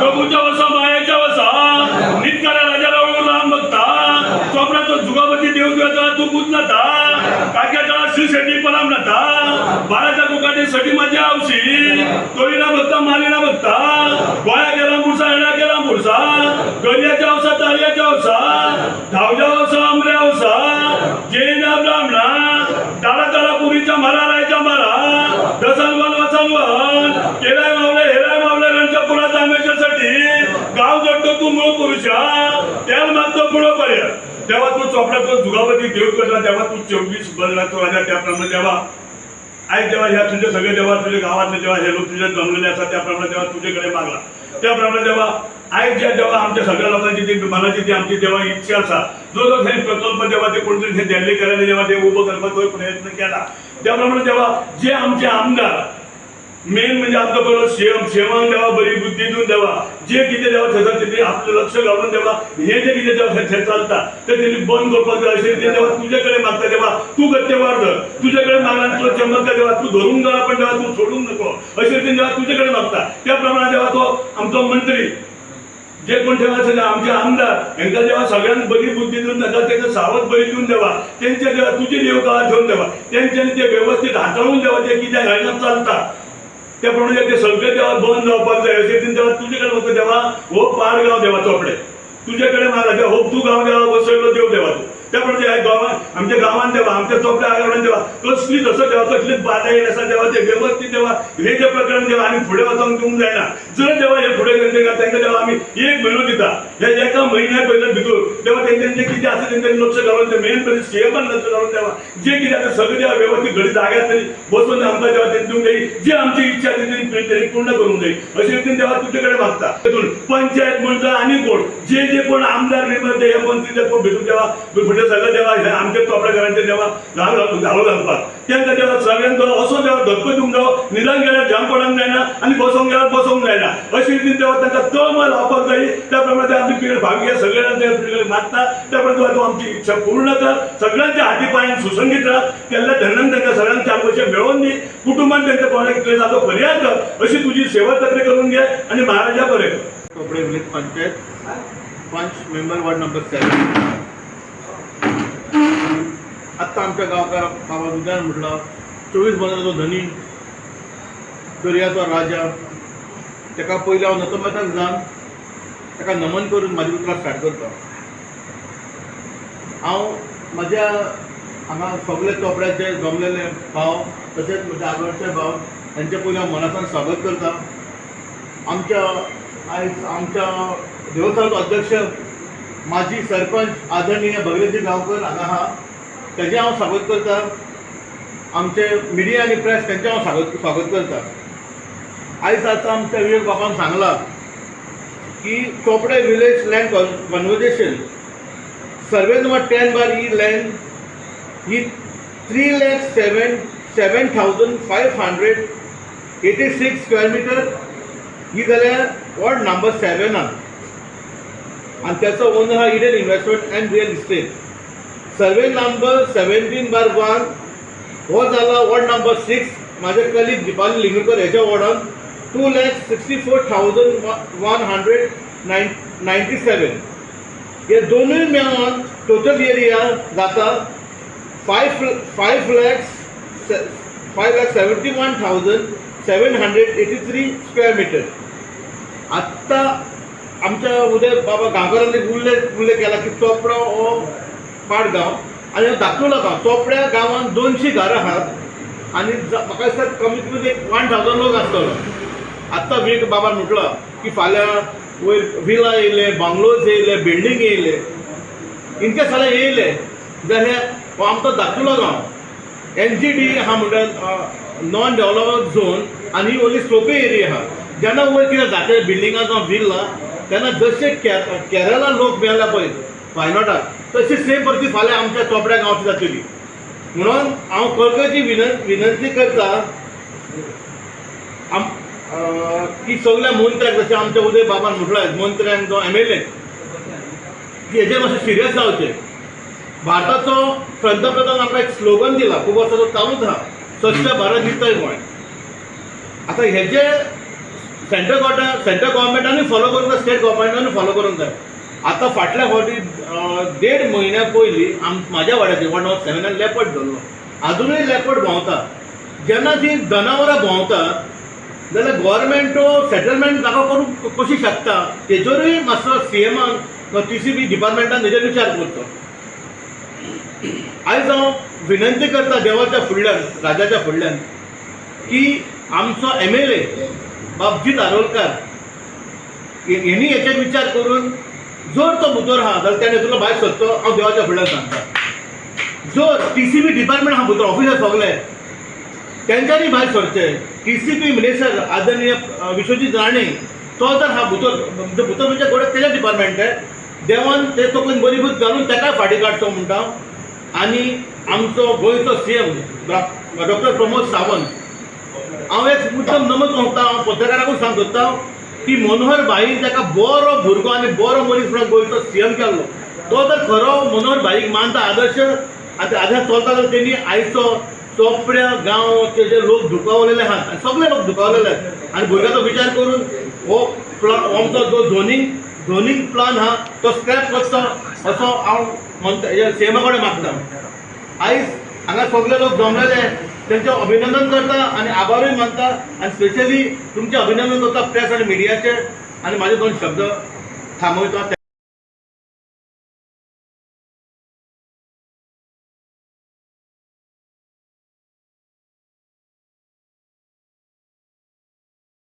प्रभूच्या वसा, मायाच्या वसा, नितकाऱ्या राजा रावळ राम भक्ता, चोपड्याचो जुगापती देव तुझ्या तू पूजनाता, काक्याचा श्री पराम नाथा, बाराच्या कोकाटे सटी माझ्या आवशी, तोळीना भक्ता, मारीना भक्ता, गोया गेला मुरसा, येणा गेला मुरसा, गलियाच्या अवसा, तारियाच्या अवसा, धावच्या अवसा, आमऱ्या अवसा, जैन ब्राह्मणा, तारा तारा पुरीच्या मारा, रायच्या मारा, दसन वन वसन वन केलाय मावले, हेराय मावले, रणच्या तांब्याच्यासाठी गाव जोडतो तू मूळ पुरुषा, त्याला मागतो पुढं पर्यंत. तेव्हा तू चोपडा जुगापती देव करला, तेव्हा तू 24 बदलातो राजा. त्याप्रमाणे तेव्हा ऐक, जेव्हा ह्या तुझे सगळे देवा तुझ्या गावातले जेव्हा हे लोक तुझे जमलेले असतात, त्याप्रमाणे जेव्हा तुझ्याकडे मागला, त्याप्रमाणे जेव्हा ऐक, ज्या जेव्हा आमच्या सगळ्या लोकांची ती मनाची ती आमची जेव्हा इच्छा असा, जो जो काही प्रकल्प जेव्हा ते कोणतरी ते दिल्ली करायला जेव्हा ते उभं करपाचो प्रयत्न केला, त्याप्रमाणे जेव्हा जे आमचे आमदार मेन म्हणजे आमचं बरोबर शेम शेमान द्यावा, बरी बुद्धी दिवन द्यावा, जे कितें देवा थंयसर तेणी आपलं लक्ष घालून देवा, हे जे कितें देवा थंय चलता ते तेणी बंद करपाक जाय अशें ते देवा तुजे कडेन मागता. देवा, तूं गत्ते वार धर. तुजे कडेन मागला आनी तुजो चमत्कार देवा तूं धरूंक जाणा, पण देवा तूं सोडूंक नको अशें रितीन देवा तुजे कडेन मागता. त्या प्रमाणे देवा तो आमचो मंत्री जे कोण ठेवा आसा, आमचे आमदार, हेंकां देवा सगळ्यांक बरी बुद्धी दिवन ताका तेका सावध बरी दिवन देवा, तेंच्या देवा तुजी देव काळात ठेवून देवा, तेंच्यांनी ते व्यवस्थीत हाताळून देवा, ते कित्याक हांगा चलता त्या प्रमाणे ते सगळे देवा बंद जावपाक जाय अशें रितीन देवा तुजे कडेन वता. देवा, हो पाडगांव देवा चोपडे तुजे कडेन मागला देवा, हो तूं गांव देवा बसयलो देव देवा तूं. त्या प्रमाणे ह्या गांवान, आमच्या गांवान देवा, आमच्या चोपड्या आगारान देवा, कसलीच असो देवा कसलीच बाधा येईल आसा देवा, ते व्यवस्थीत देवा हे जे प्रकरण देवा आनी फुडें वचोंक दिवंक जायना. जर देवा हे फुडें तांकां देवा आमी एक म्हयनो दिता. ह्या एका म्हयन्या पयल्या भितर देवा तेंच्यांनी जे कितें आसा तेंच्यांनी लक्ष घालून, ते मेन म्हणजे सीएमान लक्ष घालून देवा जे कितें आसा सगळें देवा व्यवस्थीत घडी जाग्यार तरी बसून आमकां देवा तेंची दिवंक जाय. जी आमची इच्छा ती तेंणी पूर्ण करूंक जाय अशें रितीन देवा तुजे कडेन मागता. तितून पंचायत म्हणटा आनी कोण जे जे कोण आमदार बिमदार ते हे मंत्री ते कोण भितर देवा फुडें सगळें देवा हे आमच्या चोपडेकारांचे देवा घाल घालो घालपाक तांकां देवा सगळ्यांक असो देवा धक्को दिवंक जावो, निदान गेल्यार जाम पडोंक जायना आनी बसोंक गेल्यार बसोंक जायना अशे रितीन देवा तांकां तळमळ लावपाक जाय. त्या प्रमाणे ते आमची पिढी भावी सगळ्यांना त्या पिढी मागता. त्या प्रमाणे तूं आमची इच्छा पूर्ण कर. सगळ्यांच्या हाती पायान सुसंगीत राहा. केल्ल्या धनान तांकां सगळ्यांक चार पयशे मेळोवन दी. कुटुंबान त्यांच्या कोणाक कितें जातो पर्याय कर. अशी तुजी सेवा तकली करून घे आणि महाराजा बरें कर. चोपडे विलेज पंचायत पंच मेंबर, वॉर्ड नंबर 7. आत्ता आमच्या गांवकार बाबा दुदान म्हटलं, 24 बंदराचो धनी, दर्याचो राजा, ताका पयलीं हांव नतमस्तक जावन ताका नमन करून म्हाजी उतरां स्टार्ट करता. हांव म्हज्या हांगा सगळे चोपड्याचे जमलेले भाव तशेंच म्हज्या आगरचे भाव हेंचे पयलीं हांव मनासान स्वागत करता. आमच्या आयज आमच्या देवस्थानाचो अध्यक्ष, माजी सरपंच आदरणीय भगीरथजी गांवकर हांगा आहा, तेजें हांव स्वागत करता. आमचे मिडिया आनी प्रेस तेंचें हांव स्वागत स्वागत करता. आयज आतां आमच्या विवेक बाबान सांगलां की Chopde village land conversion survey number 10/E land ही 3,07,7586 square meter ही जाल्यार वॉर्ड नंबर 7आन आनी त्याचो ओनर हा Eden investment and real estate. Survey number 17/1 हो जाला वॉर्ड नंबर 6, माझे कलीग दीपाली लिंगुरकर हेच्या वॉर्डान 2,64,197. हे दोनूय मेळोन टोटल एरिया जाता five five lakhs 5,71,783 square meter. आत्तां आमच्या उदय बाबा गांवकारांनी उल्लेख उल्लेख केला की चोपडो हो पाडगांव आनी हो धाकटुलो गांव. चोपड्या गांवांत 200 घरां आहात आनी म्हाका दिसता कमीत कमी एक 1000 लोक आसतलो. आत्तां विवेक बाबान म्हटलं की फाल्यां वयर विला येयले, बंगलोज येयले, बिल्डींग येयले, इनके सगळे येयले जाल्यार हो आमचो धाकटुलो गांव एनजीडी आहा म्हणटा, नॉन डेव्हलप झोन, आनी ही ओनली स्लोपी एरिया आहा. जेन्ना वयर कितें जातलें बिल्डिंगां जावं विल्ला, तेन्ना जशे केरला लोक मेळ्ळा पळय वायनाडाक, तशी सेम परिस्थिती फाल्यां आमच्या चोपड्या गांवची जातली. म्हणून हांव कळकळची विनंती करता आम की सगळ्या मंत्र्यांक, जशें आमच्या उदय बाबान म्हटलां, मंत्र्यांक जावं एमएलए, की हेजेर मातशें सिरियस जावचें. भारताचो पंतप्रधान आमकां एक स्लोगन दिला, खूब वर्सां तो चालूच आहा, स्वच्छ भारत नितळ गोंय. आतां हेजे सेंट्रल गव्हर्मेंटानूय फॉलो करूंक जाय, स्टेट गव्हर्मेंटानूय फॉलो करूंक जाय. आतां फाटल्या फावटी देड म्हयन्या पयलीं म्हाज्या वाड्याचेर 107 नान लेपर्ड धरलो. आजुनूय लेपर्ड भोंवता. जेन्ना ती जनावरां भोंवतात जाल्यार गव्हर्मेंट सेटलमेंट जागो करूंक कशी शकता, तेजेरूय मातसो सीएमान, टीसीबी डिपार्टमेंटान तेजेर विचार करचो. आयज हांव विनंती करता देवाच्या फुडल्यान, राजाच्या फुडल्यान की आमचो एमएलए बाब जीत आरोलकार हेणी हेचेर विचार करून जर तो भितर आहा जाल्यार तेणें तुला भायर सरचो, हांव देवाच्या फुडल्यान सांगता. जर टीसीबी डिपार्टमेंट आहा भितर, ऑफिसर सगळे, तेंच्यांनी भायर सरचे. टीसीबी मिनिस्टर आदरणीय विश्वजीत राणे, तो जर हा भितर, म्हणजे भितर म्हणजे गोडे तेज्या डिपार्टमेंट आहे, देवान ते तकलेन बरी बुद्द घालून तेकाय फाटीं काडचो म्हणटा हांव. आनी आमचो गोंयचो सीएम डॉक्टर प्रमोद सावंत, हांव एक मुद्दम नमद सांगता, हांव पत्रकाराकूय सांग सोदता की मनोहर भाईन ताका बरो भुरगो आनी बरो मनीस म्हणून गोंयचो सीएम केल्लो. तो जर खरो मनोहर भाईक मानता, आदर्श आतां आदर्श चलता जाल्यार तेणी आयचो चोपड्या गांवचे जे लोक दुखावलेले आहात आनी सगळे लोक दुखावलेले आहात आनी भुरग्याचो विचार करून हो प्लान, आमचो जो झोनींग झोनींग प्लान आहा तो स्क्रॅप करचो असो हांव म्हणटा, सीएमा कडेन मागता. आयज हांगा सगळे लोक जमलेले, तेंचें अभिनंदन करता आनी आभारूय मानता आनी स्पेशली तुमचें अभिनंदन करता प्रेस आनी मिडियाचे आनी म्हाजे दोन शब्द थांबयता.